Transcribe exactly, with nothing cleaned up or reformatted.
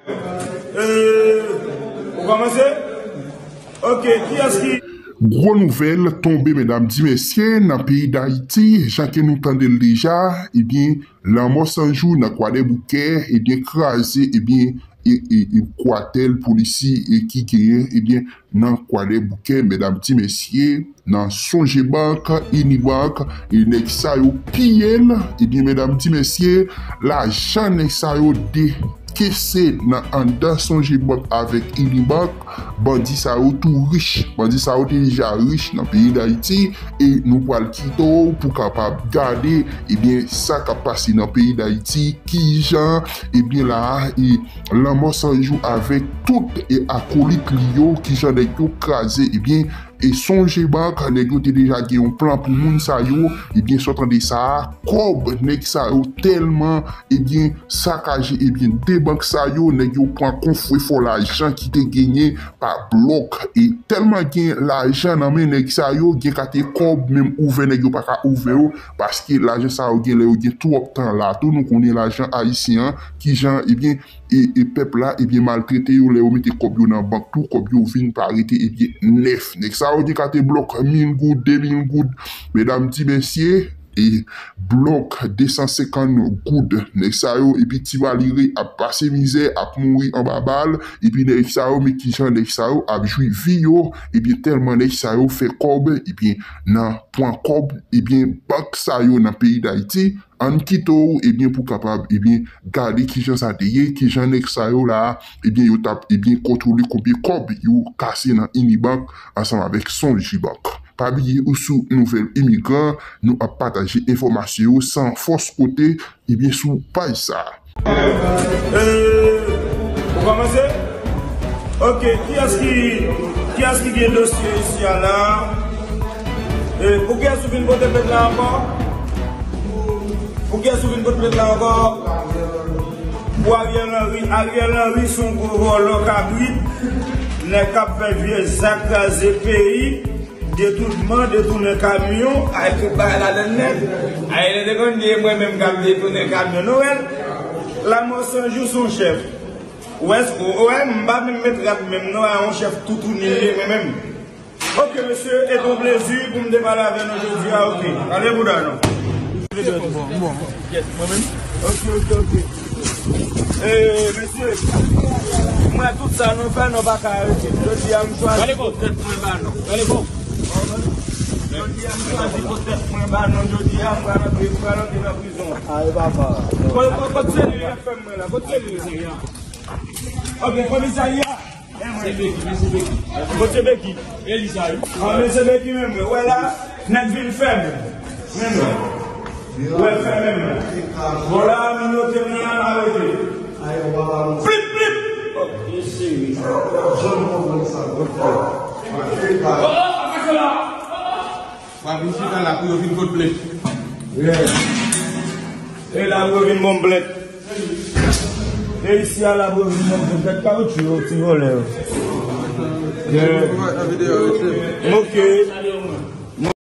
Euh, ou kòmanse? Ok, kiyès ki... Gwo nouvèl tonbe, medam di mesye, nan peyi Dayiti. Jan ke nou tande l deja, ebyen, lanmò Sanjou nan Kwadèboukè, ebyen, kraze, ebyen, e, e, e kwatèl polisi e ki genyen, ebyen, nan Kwadèboukè, medam di mesye, nan Songebank, Unibank, e nèg sa yo piye l, ebyen, medam di mesye, lajan nèg sa yo dekese nan anndan Songebank avèk Unibank, bandi sa yo tou rich. Bandi sa yo te deja rich nan peyi Dayiti, e nou pral kite w pou kapab gade, ebyen, sa k ap pase nan peyi Dayiti, kijan, ebyen, la a, e lanmò Sanjou avèk tout e akolit li yo, kijan nèg yo kraze, ebyen, e Songebank, nèg yo te deja gen yon plan pou moun sa yo, ebyen, sa w tande sa a, kòb nèg sa yo tèlman, ebyen, sakaje, ebyen, de bank sa yo, nèg yo pran konfwefò lajan ki te genyen pa blòk. E tèlman gen lajan nan men nèg sa yo, gen kate kòb menm ouvè, nèg yo pa ka ouvè yo, paske lajan sa yo gen lè yo gen twòp tan la. Tou nou konnen lajan ayisyen an, kijan, ebyen, e, e pèp la, ebyen, maltrete yo, lè yo mete kòb yo nan bank tou, kòb yo vin pa rete, ebyen, nèf. Nèg sa yo gen kate blòk mil goud, de mil goud. Medam di mesye, e blòk de san senkant goud. Nèg sa yo, epi ti malere ap pase mizè, ap mouri anba bal, epi nèg sa yo, men kijan nèg sa yo ap jwi vi yo, ebyen, tèlman nèg sa yo fè kòb, ebyen, nan pran kòb, ebyen, bank sa yo nan peyi Dayiti, ann kite w, ebyen, pou kapab, ebyen, gade kijan sa te ye, kijan nèg sa yo la, ebyen, yo t ap, ebyen, kontwole konbyen kòb yo kase nan Unibank ansanm avèk Songebank. Pa bliye ou sou Nouvèl Imigran, nou ap pataje enfòmasyon yo san fòs kote, ebyen, sou paj sa a. Euh, ou kòmanse? Ok, kiyès ki, kiyès ki gen dosye isi a la? Eh, pou kiyès ou vin pote plent la ankò? Pou kiyès ou vin pote plent la ankò? Pou Ariel Henry. Ariel Henry se yon gwo vòlò kabrit, nèg k ap fè vye zak kraze peyi. Detounman, detounen kamyon, ay tout bagay ladann nèt. Ay, lè te konn di e mwen menm k ap detounen kamyon Nwèl. Lanmò Sanjou se yon chèf. Ou wè, ou wè, m pa menm met rad menm non, a yon chèf toutouni m ye mwen menm. Ok, mesye, e te yon plezi pou m te pale avè nou jodi a, ok. Ale bouda nou. Bon, bon. Yes, mwen menm. Ok, ok, ok. Eh, mesye, m wè tout sa nou fè, nou pa ka arete. Jodi a, m chwazi pot tèt mwen ba nou. Jodi a, m chwazi pot tèt mwen ba nou. Jodi a, m pral antre, m pral antre nan prizon. Ay, papa. Kot, kot, kot selil F M mwen la? Kot selil sa? Ok, komisarya. Se Beki, men se Beki. Kot se Beki? E li sa, wi. Ah, men se Beki menm, wi. Wè la, nèg vin fè menm. Menm. Wè fè menm. Bon, la, moun yo te nan la, la, wè. Flip, flip. Oh, byen seri. Janm konprann sa, bon. Oh, oh, atake la. W ap vin chita la pou yo vin pot plent. Yeah. E la pou yo vin bon plent. E isi a la pou yo vin bon plent. Gad kawoutchou yo, ti vòlè yo. Yeah. Moke.